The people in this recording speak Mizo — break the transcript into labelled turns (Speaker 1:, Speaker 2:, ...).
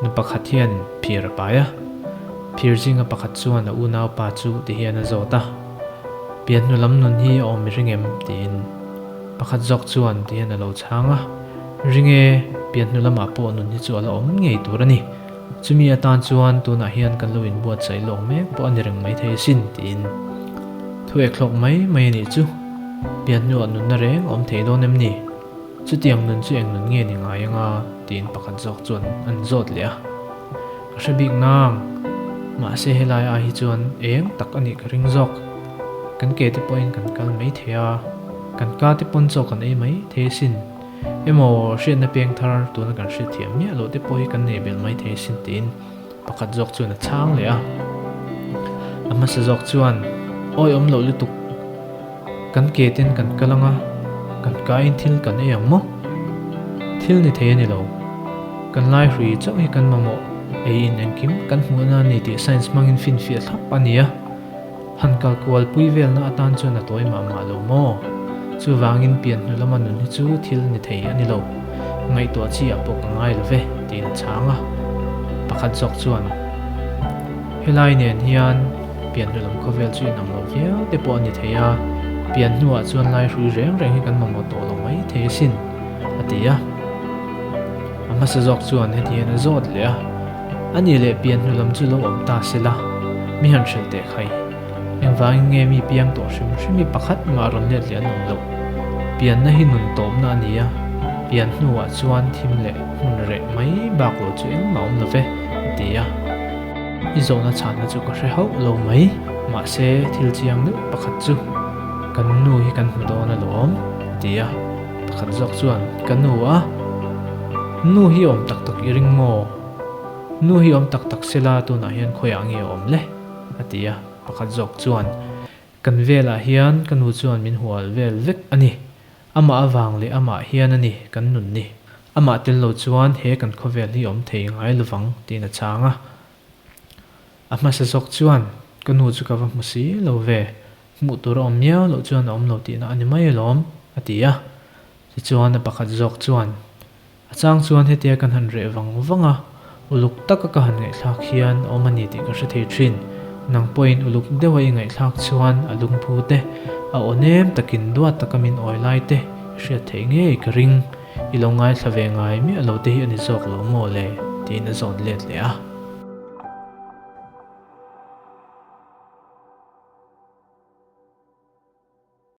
Speaker 1: Nu pakhat hian phir a pai a. Phir zinga pakhat chuan a unaupa chu ti hian a zawt a, Pian hnu lam nun hi a awm i ring em? tiin. Pakhat zawk chuan ti hian a lo chhang a, Ring e, pian hnu lamah pawh nun hi chu a la awm ngei tur a ni. Chumi atan chuan tunah hian kan lo inbuatsaih lawk mek pawh a ni reng maithei asin, tiin. Thu ek hlawk mai mai a nih chu. Pian hnuah nunna reng a awm thei dawn em ni? Chutiang nun chu eng nun nge ni ngai anga? tiin pakhat zawk chuan an zawt leh a. Ka hre bik nang. Mahse helai ai hi chuan eng tak a nih ka ring zawk. Kan ke te pawhin kan kal mai thei a, kan ka te pawn chaw kan ei mai thei asin. Emaw hriatna peng thar tuna kan hriatthiam miah loh te pawh hi kan nei belh mai thei asin tiin pakhat zawk chuan a chhang leh a. A hmasa zawk chuan, Awi awm loh lutuk. Kan ke ten kan kal anga, kan kain thil kan ei ang maw? Thil ni thei a ni lo. Kan lai hrui chauh hi kan mamawh ei in engkim kan hmuhna a ni tih science hmangin finfiah thlap a ni a. Han kal kual pui velna atan chuan a tawi mah mah lo maw? Chuvangin pian hnu lama nun hi chu thil ni thei a ni lo. Ngaihtuah chi ah pawh ka ngai lo ve, tiin a chhang a. Pakhat zawk chuan, Helai nen hian pian hnu lam khawvel chu inang lo viau te pawh a ni thei a, pian hnuah chuan lai hrui reng reng hi kan mamawh tawh lo mai thei asin, a ti a. A hmasa zawk chuan heti hian a zawt leh a, A nih leh pian hnu lam chu lo awm ta se la, mi han hrilh teh khai. Engvangin nge mi piang tawh hrim hrim hi pakhat mah rawn let leh an awm loh? Pianna hi nun tawpna a ni a, pian hnuah chuan thim leh hmun reh mai bak lo chu engmah awm lo ve, a ti a. I zawhna chhanna chu ka hre hauh lo mai, mahse thil chiang deuh pakhat chu kan nu hi kan hmu dawn alawm, a ti a. Pakhat zawk chuan, Ka nu a, nu hi awm tak tak i ring maw? Nu hi awm tak tak sela tunah hian khawiah nge a awm le? a ti a. Pakhat zawk chuan, Kan velah hian ka nu chuan min hual vel vek a ni. Amah avang leh amah hian a ni kan nun ni. Amah tel lo chuan he kan khawvel hi awm thei ngai lovang, tiin a chhang a. A hmasa zawk chuan, Ka nu chu ka va hmu si lo ve, hmuh tur a awm miau loh chuan a awm lo tihna a ni mai alawm, a ti a. Tichuan a pakhat zawk chuan, A chang chuan hetia kan han reh vang vang a, uluk taka ka han ngaihthlak hian a awm a ni tih ka hre thei thin. Nang pawhin uluk deuha i ngaihthlak chuan a lungphu te, a aw nem takin duat taka min awi lai te i hriat theih ngei ka ring. I lo ngaithla ve ngai miah lo te hi a ni zawk lo maw le? tiin a zawt let leh a.